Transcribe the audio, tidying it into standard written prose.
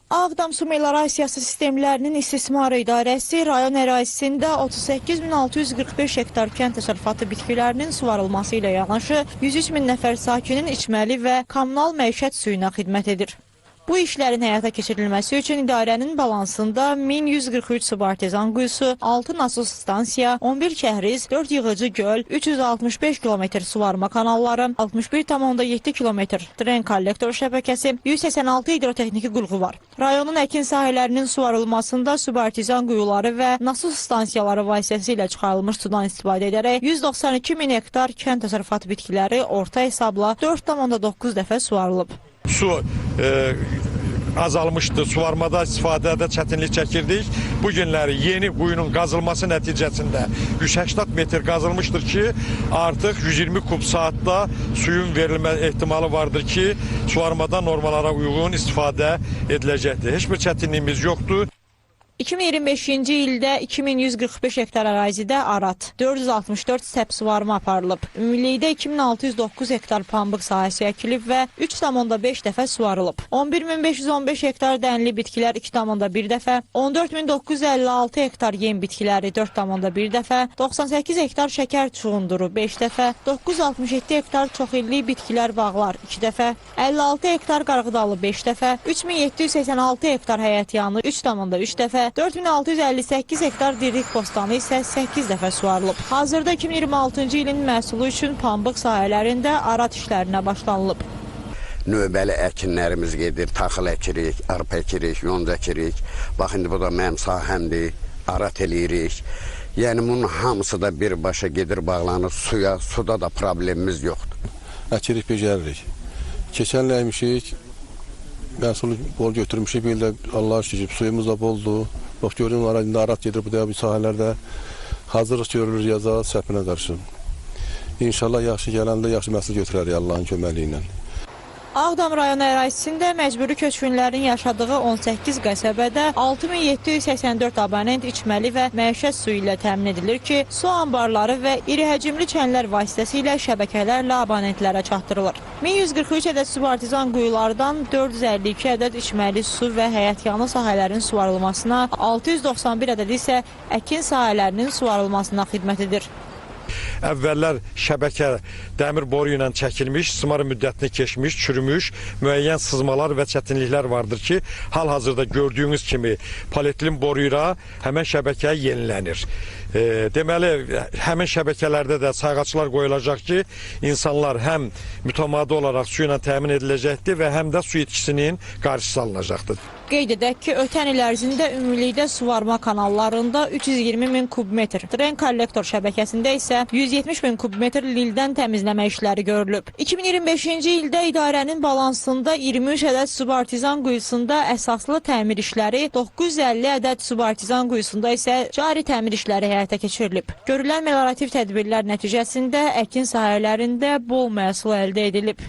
Ağdam Su Meliorasiyası Sistemlərinin İstismarı İdarəsi rayon ərazisində 38.645 hektar kənd təsərrüfatı bitkilərinin suvarılması ilə yanaşı 103 min nəfər sakinin içməli və kommunal məişət suyuna xidmət edir. Bu işlərin həyata keçirilməsi üçün idarənin balansında 1143 subartezan quyusu, 6 nasos stansiya, 11 kəhriz, 4 yığıcı göl, 365 kilometr suvarma kanalları, 61,7 kilometr dren kollektor şəbəkəsi, 186 hidrotexniki qurğu var. Rayonun əkin sahələrinin suvarılmasında subartezan quyuları və nasos stansiyaları vasitəsilə çıxarılmış sudan istifadə edərək 192 min hektar kənd təsərrüfatı bitkiləri orta hesabla 4,9 dəfə suvarılıb. Su azalmışdı, suvarmada istifadədə çətinlik çəkirdik. Bu günləri yeni quyunun qazılması nəticəsində 180 metr qazılmışdır ki, artıq 120 kub saatda suyun verilmə ehtimalı vardır ki, suvarmada normalara uyğun istifadə ediləcəkdir. Heç bir çətinliyimiz yoxdur. 2025-ci ildə 2145 hektar ərazidə arat, 464 səp suvarma aparılıb. Ümumilikdə 2609 hektar pambıq sahəsi əkilib və 3,5 dəfə suvarılıb. 11515 hektar dənli bitkilər 2,1 dəfə, 14956 hektar yem bitkiləri 4,1 dəfə, 98 hektar şəkər çuğunduru 5 dəfə, 967 hektar çoxillik bitkilər bağlar 2 dəfə, 56 hektar qarğıdalı 5 dəfə, 3786 hektar həyətyanı 3,3 dəfə, 4658 hektar dirilik bostanı isə 8 dəfə suvarılıb. Hazırda 2026-cı ilin məhsulu üçün pambıq sahələrində arat işlərinə başlanılıb. Növbəli əkinlərimiz gedir, taxıl əkirik, arpa əkirik, yonca əkirik. Bax, indi bu da mənim sahəmdir, arat eləyirik. Yəni bunun hamısı da birbaşa gedir, bağlanır suya, suda da problemimiz yoxdur. Əkirik, becəririk. Keçən il əymişik, məhsulu bol götürmüşük, bir də Allah'a şükür suyumuz da boldur. Bax görün, indi arat gedir bu dəqiqə bu sahələrdə. Hazırlıq görülür yaza, səpinə qarşı. İnşallah yaxşı gələndə yaxşı məhsul götürərik Allahın köməkliyi ilə. Ağdam rayonu ərazisində məcburi köçkünlərin yaşadığı 18 qəsəbədə 6784 abonent içməli və məişət suyu ilə təmin edilir ki, su anbarları və iri həcmli çənlər vasitəsilə şəbəkələrlə abonentlərə çatdırılır. 1143 ədəd subartizan quyulardan 452 ədəd içməli su və həyətyanı sahələrin suvarılmasına, 691 ədəd isə əkin sahələrinin suvarılmasına xidmət edir. Əvvəllər şəbəkə dəmir boru ilə çəkilmiş, istismar müddətini keçmiş, çürümüş, müəyyən sızmalar və çətinliklər vardır ki, hal-hazırda gördüyünüz kimi polietilin boru ilə həmən şəbəkə yenilənir. Deməli, həmin şəbəkələrdə də sayğaclar qoyulacaq ki, insanlar həm mütəmadi olaraq su ilə təmin ediləcəkdir və həm də su itkisinin qarşısı alınacaqdır. Qeyd edək ki, ötən il ərzində ümumilikdə suvarma kanallarında 320 min kubmetr, dren kollektor şəbəkəsində isə 170 min kubmetr lildən təmizləmə işləri görülüb. 2025-ci ildə idarənin balansında 23 ədəd subartizan quyusunda əsaslı təmir işləri, 950 ədəd subartizan quyusunda isə cari təmir işləri həyata keçirilib. Görülən meliorativ tədbirlər nəticəsində əkin sahələrində bol məhsul əldə edilib.